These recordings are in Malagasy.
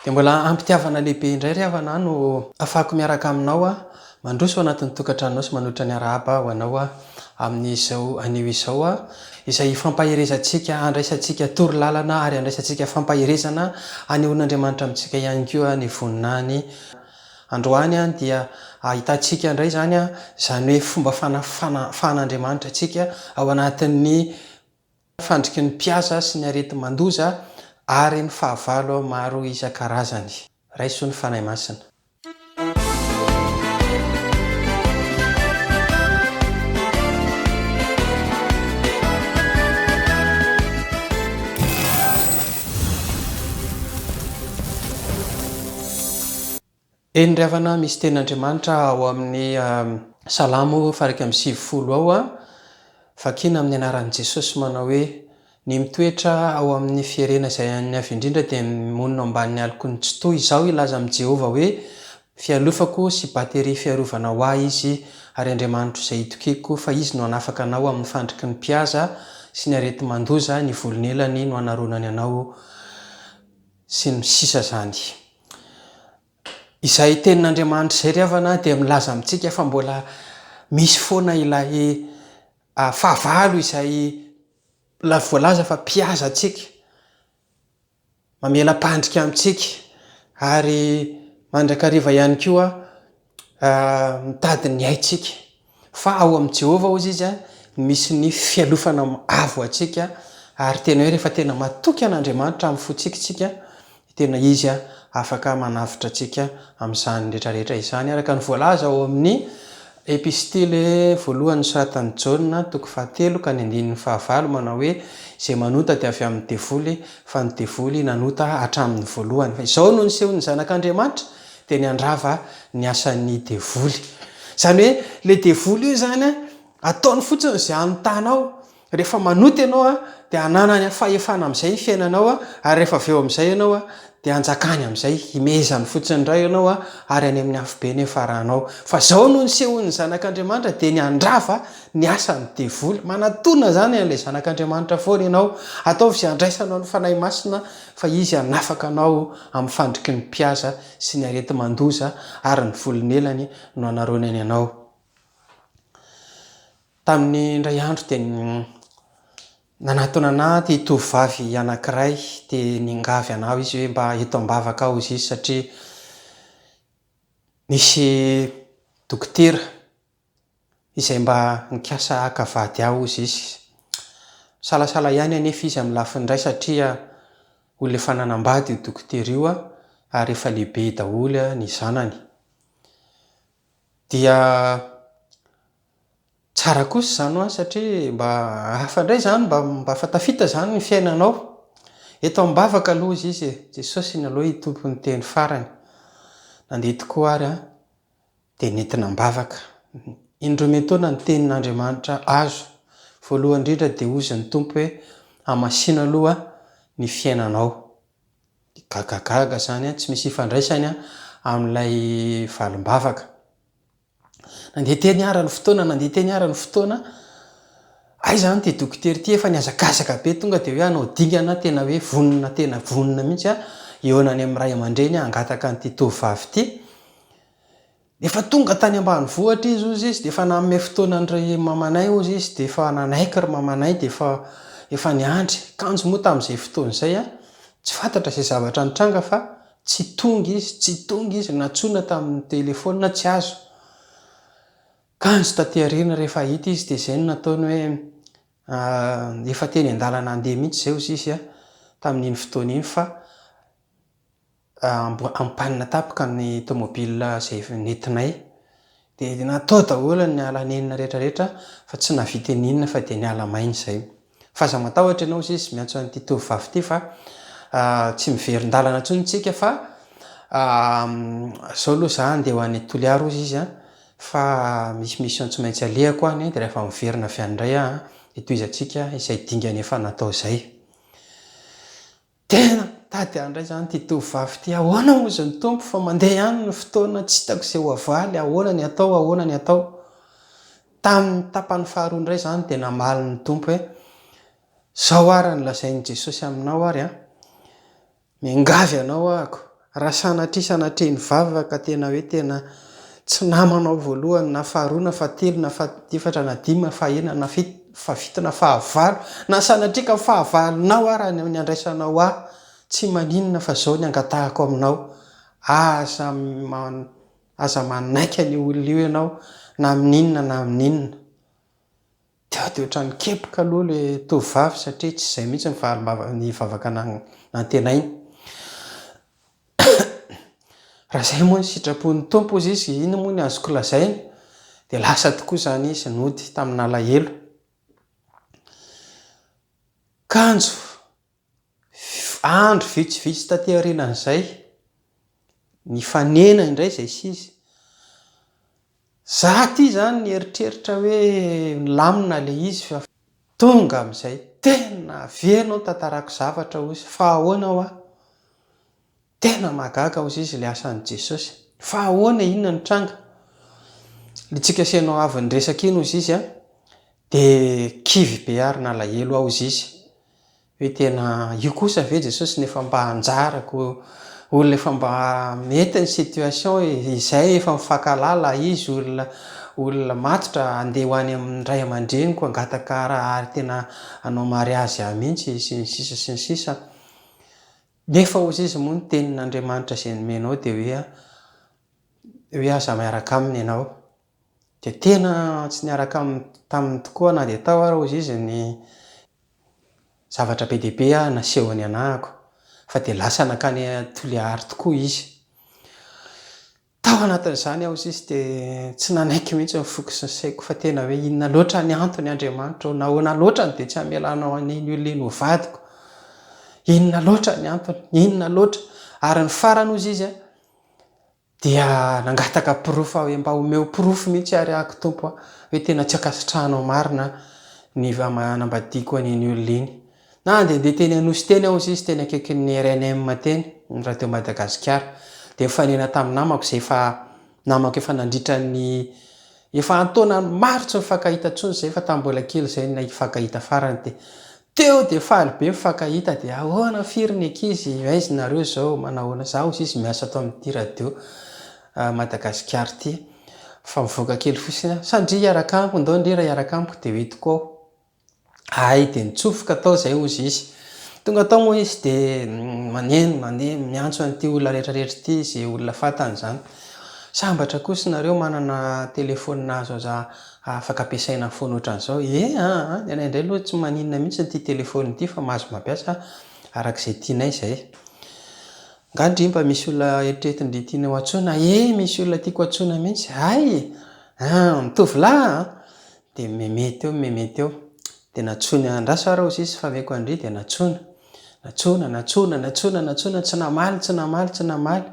Dia mbola am-pitiavana lehibe indray ry havana no afahako miaraka aminao mandroso ao anatin'ny tokantranonao sy manolotra ny arahaba ho anao amin'izao anio izao izay hifampaherezantsika, handraisantsika torolalana ary handraisantsika fampaherezana hanehoan'Andriamanitra amintsika ihany koa ny voninahiny. Androany dia ahitantsika indray izany izany hoe fomba fanafahan'Andriamanitra antsika ao anatin'ny Fandriky ny mpihaza sy ny areti-mandoza ary ny fahavalo maro isan-karazany. Raiso ny Fanahy Masina. Eny ry havana, misy tenin'Andriamanitra ao amin'ny Salamo faha 91 ao, vakiana amin'ny anaran'i Jesosy manao hoe, Ny mitoetra ao amin'ny fierena izay an'ny Avo Indrindra dia monina ao ambanin'ny aloky ny Tsitoha. Izaho hilaza amin'i Jehovah hoe, Fialofako sy bateria fiarovana ho ahy Izy, ary Andriamanitro izay itokiako, fa Izy no hanafaka anao amin'ny fandriky ny mpihaza sy ny areti-mandoza, ny volon'elany no hanaronany anao, sy ny sisa izany. Izay tenin'Andriamanitra izay ry havana dia milaza amintsika fa mbola misy foana ilay fahavalo izay voalaza fa mpihaza antsika, mamela-pandrika amintsika ary mandrakariva ihany koa mitady ny aintsika. Fa ao amin'i Jehovah hozy izy no misy ny fialofana avo ho antsika, ary tena hoe rehefa tena matoky an'Andriamanitra amin'ny fontsika isika, dia tena Izy afaka manavotra antsika amin'izany rehetra rehetra izany, araka ny voalaza ao amin'ny Epistily voalohany nosoratan'i Jaona, toko fahatelo ka ny andininy fahavalo, manao hoe, Izay manota dia avy amin'ny devoly, fa ny devoly nanota hatramin'ny voalohany. Fa izao no nisehoan'ny Zanak'Andriamanitra, dia ny handrava ny asan'ny devoly. Izany hoe ilay devoly io izany an, ataony fotsiny izay hanotanao. Rehefa manota ianao an, dia ananany fahefana amin'izay ny fiainanao an, ary rehefa avy eo amin'izay ianao an, dia anjakany amin'izay, imehezany fotsiny indray ianao an, ary any amin'ny afobe ny hiafaranao. Fa izao no nisehoan'ny Zanak'Andriamanitra dia ny handrava ny asan'ny devoly. Manatona izany an'ilay Zanak'Andriamanitra foana ianao. Ataovy izay handraisanao ny Fanahy Masina fa Izy hanafaka anao amin'ny fandriky ny mpihaza sy ny areti-mandoza ary ny volon'elany no hanaronany anao. Tamin'ny indray andro dia nanatona anah ity tovovavy anankiray dia niangavy anah izy hoe mba eto am-bavaka aho hozy izy satria nisy dokotera izay mba nikasa haka vady ahy hozy izy. Misalasala ihany anefa izy amin'ny lafiny iray satria olona efa nanambady io dokotera io ary efa lehibe daholo ny zanany. Dia tsara kosa izany hoa satria mba hafa indray izany, mba mba efa tafita izany ny fiainanao. Eto am-bavaka aloha hozy izy e, Jesosy iny aloha hitompo ny teny farany. Nandeha tokoa ary an. dia nentina am-bavaka. Indroa miantaona ny tenin'Andriamanitra azo. Voalohany indrindra dia hozy ny Tompo hoe, hamasino aloha ny fiainanao. Gagagaga izany an, tsy misy ifandraisany amin'ilay valim-bavaka. Nandeha teny ara ny fotoana, nandeha teny ara ny fotoana, aiza izany ity dokotera ity efa nihazakazaka be tonga dia hoe hanao dingana tena hoe vonona tena vonona mihitsy an, hihaona any amin'ny ray aman-dreny hangataka an'ity tovovavy ity. Efa tonga tany ambanivohitra izy hozy izy dia efa nanome fotoana an-dry mamanay hozy izy dia efa nanaiky ry mamanay dia efa efa niandry. Kanjo moa tamin'izay fotoana izay an, tsy fantatra izay zavatra nitranga fa tsy tonga izy, tsy tonga izy, nantsoina tamin'ny telefaonina tsy azo. Kanjo taty aoriana rehefa hita izy dia izay no nataony hoe efa teny an-dalana handeha mihitsy izay hozy izy an, tamin'iny fotoana iny fa Ampanina tampoka ny tomobile izay nentinay dia natao daholo ny ala nenina rehetra rehetra fa tsy nahavita n'inona fa dia niala maina izay. Fa aza matahotra ianao hozy izy miantso an'ity tovovavy ity fa tsy miverin-dalana intsony isika fa izao aloha za handeha ho any Toliara hozy izy an, fa misy mission tsy maintsy alehako any dia rehefa miverina avy any indray aho dia tohizantsika izay dingana efa natao izay. Tena mitady ahy indray izany ity tovovavy ity, ahoana hozy ny Tompo fa mandeha ihany ny fotoana, tsy hitako izay ho avaly, ahoana ny atao, ahoana ny atao. Tamin'ny tapany faharoa indray izany dia namaly ny Tompo hoe, izao ary no lazain'i Jesosy aminao ary an, miangavy anao ahako, Raha sanatria sanatria ny vava ka tena hoe tena tsy namanao voalohany na faharoa na fahatelo na fahaefatra na dimy na fahaenina na fahafito na fahavalo na sanatria ka fahavalonao ara ny andraisanao ahy tsy maninona fa zao ny angatahako aminao aza aza manaiky an'io olona io ianao na amin'inona na amin'inona. Teo dia ohatran'ny kepoka aloha ilay tovovavy satria tsy izay mihitsy ny valim-bava ny vavaka nantenainy. Raha izay moa ny sitrapon'ny Tompo hozy izy, inona moa ny azoko lazaina? Dia lasa tokoa izany izy nody tamin'alahelo. Kanjo Andro vitsivitsy taty aorianan'izay, nifanena indray izay sy izy. Za aty izany nieritreritra hoe nilamina ilay izy fa tonga amin'izay tena avy ianao tantarako zavatra hozy fa ahoana hoa? Tena mahagaga hozy izy ilay asan'i Jesosy. Fa ahoana e, inona no tranga? Ilay tsika sy ianao avy niresaka iny hozy izy an, dia kivy be ary nalahelo aho hozy izy. Hoe tena io kosa ve Jesosy no efa mba anjarako, olona efa mba mety ny situation e, izay efa mifankahalala, izy olona olona matotra handeha ho any amin'ny ray aman-dreniko hangataka ary tena hanao mariazy ahy mihitsy sy ny sisa sy ny sisa. Nefa hozy izy moa ny tenin'Andriamanitra izay nomenao dia hoe hoe aza miaraka aminy ianao. Dia tena tsy niaraka taminy tokoa na dia tao ary hozy izy ny zavatra be dia be nasehony anahako fa dia lasa nankany Toliary tokoa izy. Tao anatin'izany aho hozy izy dia tsy nanaiky mihitsy ny foko sy ny saiko fa tena hoe inona loatra ny antony Andriamanitra ô, nahoana loatra no dia tsy hamelanao an'iny olona iny ho vadiko? Inona loatra ny antony? Inona loatra? Ary ny farany hozy izy Dia nangataka porofo aho hoe mba omeo porofo mihitsy ary aho Tompo a, hoe tena tsy ankasitrahanao marina ny hanambadiako an'iny olona iny. Nandehandeha teny Anosy teny aho hozy izy, teny akaikin'ny rnm teny, ny Radio Madagasikara. Dia nifanena tamin'ny namako izay efa namako efa nandritra ny efa an-taonany maro tsy nifankahita intsony izay fa tamin'ny mbola kely izay no nifankahita farany dia Teo dia faly be mifankahita dia ahoana firy ny ankizy aiza nareo izao manahoana za hozy izy miasa ato amin'ity radio Madagasikara ity fa mivoaka kely fotsiny aho sa ndry hiaraka amiko ndao ndry raha hiaraka amiko dia hoentiko ao hay dia nitsofoka tao zay hozy izy tonga tao moa izy dia maneno mandeha miantso an'ity olona rehetra rehetra ity izay olona fantany izany sambatra kosa nareo manana telephone azo aza Afaka ampiasaina foana ohatran'izao? Ie aa, ny anay indray aloha tsy maninona mihitsy ity telephone ity fa mahazo mampiasa araka izay tianay izay. Nga ndry mba misy olona eritreretin-dry tianao antsoina? Ie, misy olona tiako antsoina mihitsy. Hay! Aa, ny tovolahy an! Dia meme teo, meme teo. Dia nantsoiny andraso ary hozy izy fa ameko an-dry dia nantsoina. Nantsoina, nantsoina, nantsoina, nantsoina, tsy namaly, tsy namaly, tsy namaly.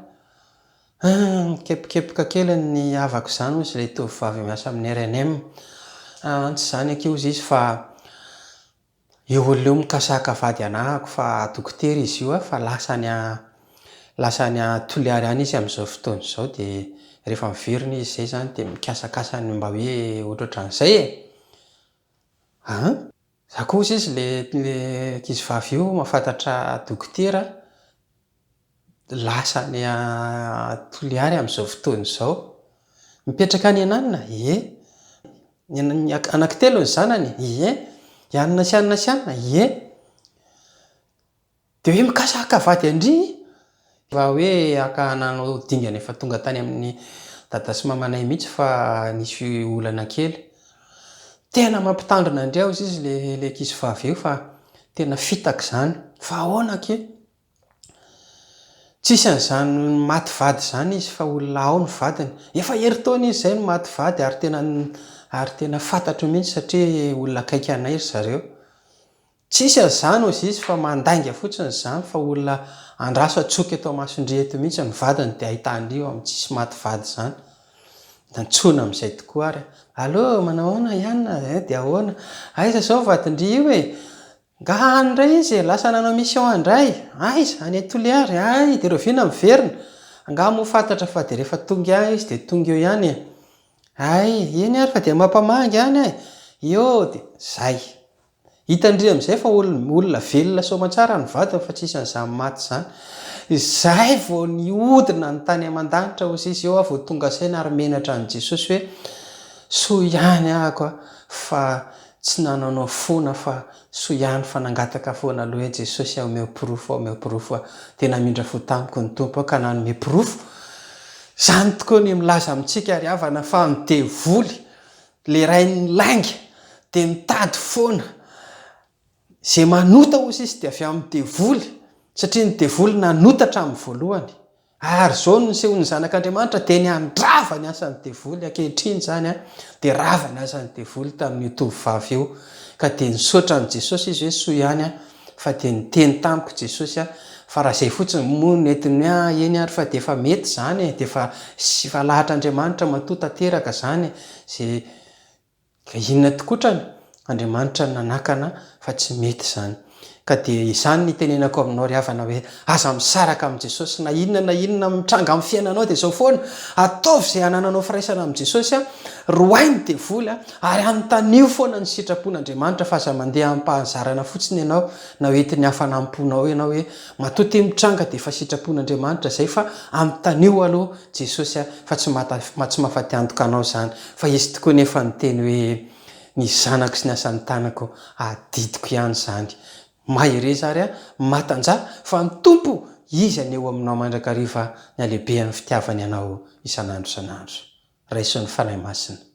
Hum, mikepokepoka kely ny havako izany hozy ilay tovovavy miasa amin'ny rnm. An, tsy izany akia hozy izy fa io olona io mikasa haka vady anahako fa dokotera izy io fa lasa any lasa any Toliary any izy amin'izao fotoana izao dia rehefa miverina izy izay izany dia mikasakasa ny mba hoe ohatrohatran'izay e! An! Za koa hozy izy le le ankizivavy io mahafantatra dokotera Lasa any Toliary amin'izao fotoana izao. Mipetraka any Ananona? Ie. Anankitelo ny zanany? Ie. I anona sy anona sy anona? Ie. Dia hoe mikasa haka vady an-dry? Fa hoe haka nanao dingana efa tonga tany amin'ny dada sy mamanay mihitsy fa nisy olana kely. Tena mampitandrina an-dry aho hozy izy ilay ankizivavy io fa tena fitaka izany. Fa ahoana akia? Tsisy an'izany maty vady izany izy fa olona ao ny vadiny. Efa herintaona izy izay no maty vady ary tena ary tena fantatro mihitsy satria olona akaiky anay ry zareo. Tsisy an'izany hozy izy fa mandainga fotsiny izany fa olona andraso atsoka eto amason-dry eto mihitsy ny vadiny dia ahitandry io amin'ny tsisy maty vady izany. Nantsoina amin'izay tokoa ary. Allô, manao ahoana i anona eh, dia ahoana? Aiza izao vadin-dry io e? Nga any indray izy e, lasa nanao mission any indray, aiza? Any Toliary, hay, dia rahoviana miverina? Angaha moa fantatra fa dia rehefa tonga any izy dia tonga eo ihany e, hay, eny ary fa dia mampamangy any e, eo dia zay. Hitan-dry amin'izay fa olona velona soamantsara ny vadiny fa tsisy an'izany maty izany. Izay vao nihodina ny tany aman-danitra hozy izy, eo aho vao tonga saina ary menatra an'i Jesosy hoe soa ihany ahako a, fa tsy nanaonao foana fa soa ihany fa nangataka foana aloha hoe Jesosy a omeo porofo aho, omeo porofo aho. Dia namindra fo tamiko ny Tompo ka nanome porofo. Izany tokoa ny milaza amintsika ry havana fa ny devoly, ilay rain'ny lainga dia mitady foana Izay manota hoy sisa dia avy amin'ny devoly, satria ny devoly nanota hatramin'ny voalohany. Ary izao no nisehoan'ny Zanak'Andriamanitra dia ny handrava ny asan'ny devoly. Ankehitriny izany dia rava ny asan'ny devoly tamin'io tovovavy io. Ka dia nisaotra an'i Jesosy izy hoe soa ihany aho fa dia niteny tamiko Jesosy fa raha izay fotsiny moa no nentiny hoe ah eny ary fa dia efa mety izany e, dia efa efa lahatr'Andriamanitra matoa tanteraka izany e, izay Ka inona tokotrany? Andriamanitra no nanakana fa tsy mety izany. Ka dia izany no itenenako aminao ry havana hoe aza misaraka amin'i Jesosy na inona na inona mitranga amin'ny fiainanao dia izao foana, ataovy izay hanananao firaisana amin'i Jesosy, roahy ny devoly ary anontanio foana ny sitrapon'Andriamanitra fa aza mandeha amim-pahazarana fotsiny ianao na hoentin'ny hafanam-ponao ianao hoe matoa ity mitranga dia efa sitrapon'Andriamanitra izay fa anontanio aloha Jesosy a, fa tsy mata tsy mahafaty antoka anao izany, fa Izy tokoa nefa niteny hoe, ny zanako sy ny asan'ny tanako adidiko ihany izany. Mahereza ary a, matanjaha, fa ny Tompo, Izy haneho aminao mandrakariva ny halehibehan'ny fitiavany anao isan'andro isan'andro. Raiso ny Fanahy Masina.